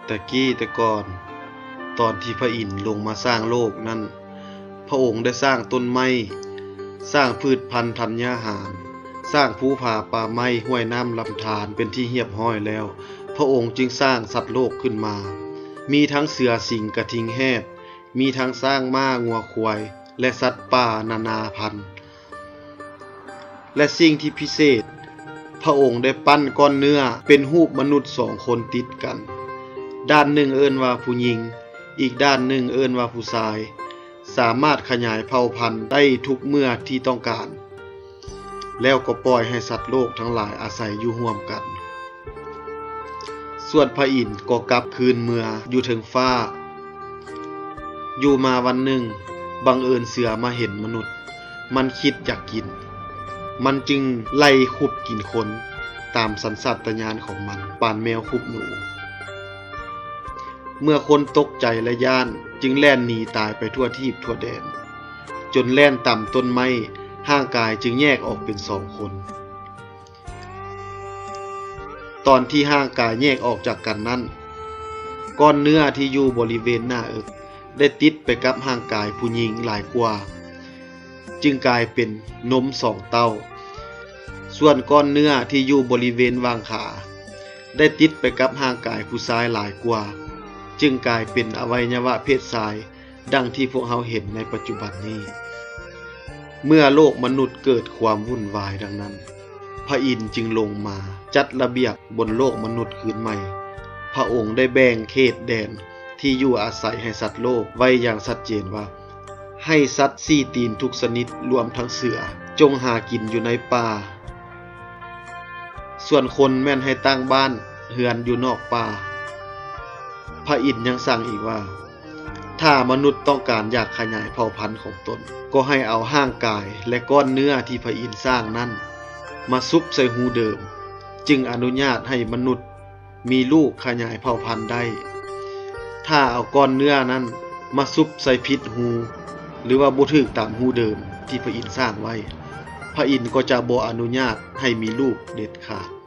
ແຕ່ກີ້ແຕ່ກ່ອນ, ຕອນທີ່ພະອິນລົງມາສ້າງໂລກນັ້ນ, ພະອົງໄດ້ສ້າງຕົ້ນໄມ້, ສ້າງພືດພັນທັນຍາຫານ, ສ້າງພູຜາປ່າໄມ້, ຫ້ວຍນ້ຳລຳທານເປັນທີ່ຮຽບຮ້ອຍແລ້ວ, ພະອົງຈຶ່ງສ້າງສັດໂລກຂຶ້ນມາ, ມີທັງເສືອ, ສິງ, ກະທິງແຮດ, ມີທັງຊ້າງ, ມ້າ, ງົວ, ຄວາຍ ແລະ ສັດປ່ານານາພັນ. ແລະ ສິ່ງທີ່ພິເສດ, ພະອົງໄດ້ປັ້ນກ້ອນເນື້ອເປັນຮູບມະນຸດສອງຄົນຕິດກັນ, ດ້ານໜຶ່ງເອີ້ນວ່າຜູ້ຍິງ, ອີກດ້ານໜຶ່ງເອີ້ນວ່າຜູ້ຊາຍ, ສາມາດຂະຫຍາຍເຜົ່າພັນໄດ້ທຸກເມື່ອທີ່ຕ້ອງການ, ແລ້ວກໍປ່ອຍໃຫ້ສັດໂລກທັງຫຼາຍອາໄສຢູ່ຮ່ວມກັນ. ສ່ວນພະອິນກໍກັບຄືນເມືອຢູ່ເທິງຟ້າ. ຢູ່ມາວັນໜຶ່ງ, ບັງເອີນເສືອມາເຫັນມະນຸດ, ມັນຄິດຢາກກິນ, ມັນຈຶ່ງໄລ່ຂຸບກິນຄົນຕາມສັນຊາດຕະຍານຂອງມັນ, ປານແມວຂຸບໜູ. ເມື່ອຄົນຕົກໃຈ ແລະ ຢ້ານ, ຈຶ່ງແລ່ນໜີຕາຍໄປທົ່ວທີບທົ່ວແດນ, ຈົນແລ່ນຕຳຕົ້ນໄມ້, ຮ່າງກາຍຈຶ່ງແຍກອອກເປັນສອງຄົນ. ຕອນທີ່ຮ່າງກາຍແຍກອອກຈາກກັນນັ້ນ, ກ້ອນເນື້ອທີ່ຢູ່ບໍລິເວນໜ້າເອິກໄດ້ຕິດໄປກັບຮ່າງກາຍຜູ້ຍິງຫຼາຍກວ່າ, ຈຶ່ງກາຍເປັນນົມສອງເຕົ້າ. ສ່ວນກ້ອນເນື້ອທີ່ຢູ່ບໍລິເວນຫວ່າງຂາໄດ້ຕິດໄປກັບຮ່າງກາຍຜູ້ຊາຍຫຼາຍກວ່າ, ຈຶ່ງກາຍເປັນອະໄວຍະວະເພດຊາຍ ດັ່ງທີ່ພວກເຮົາເຫັນໃນປັດຈຸບັນນີ້. ເມື່ອໂລກມະນຸດເກີດຄວາມວຸ່ນວາຍດັ່ງນັ້ນ, ພະອິນຈຶ່ງລົງມາຈັດລະບຽບບົນໂລກມະນຸດຄືນໃໝ່. ພະອົງໄດ້ແບ່ງເຂດແດນທີ່ຢູ່ອາໄສໃຫ້ສັດໂລກໄວ້ຢ່າງຊັດເຈນວ່າ, ໃຫ້ສັດສີ່ຕີນທຸກຊະນິດ, ລວມທັງເສືອ, ຈົ່ງຫາກິນຢູ່ໃນປ່າ, ສ່ວນຄົນແມ່ນໃຫ້ຕັ້ງບ້ານເຮືອນຢູ່ນອກປ່າ. ພະອິນຍັງສັ່ງອີກວ່າ, ຖ້າມະນຸດຕ້ອງການຢາກຂະຫຍາຍເຜົ່າພັນຂອງຕົນ, ກໍໃຫ້ເອົາຮ່າງກາຍ ແລະ ກ້ອນເນື້ອທີ່ພະອິນສ້າງນັ້ນມາຊຸບໃສ່ຮູເດີມ, ຈຶ່ງອະນຸຍາດໃຫ້ມະນຸດມີລູກຂະຫຍາຍເຜົ່າພັນໄດ້. ຖ້າເອົາກ້ອນເນື້ອນັ້ນມາຊຸບໃສ່ຜິດຮູ ຫຼືວ່າບໍ່ຖືກຕາມຮູເດີມທີ່ພະອິນສ້າງໄວ້, ພະອິນກໍຈະບໍ່ອະນຸຍາດໃຫ້ມີລູກເດັດຂາດ.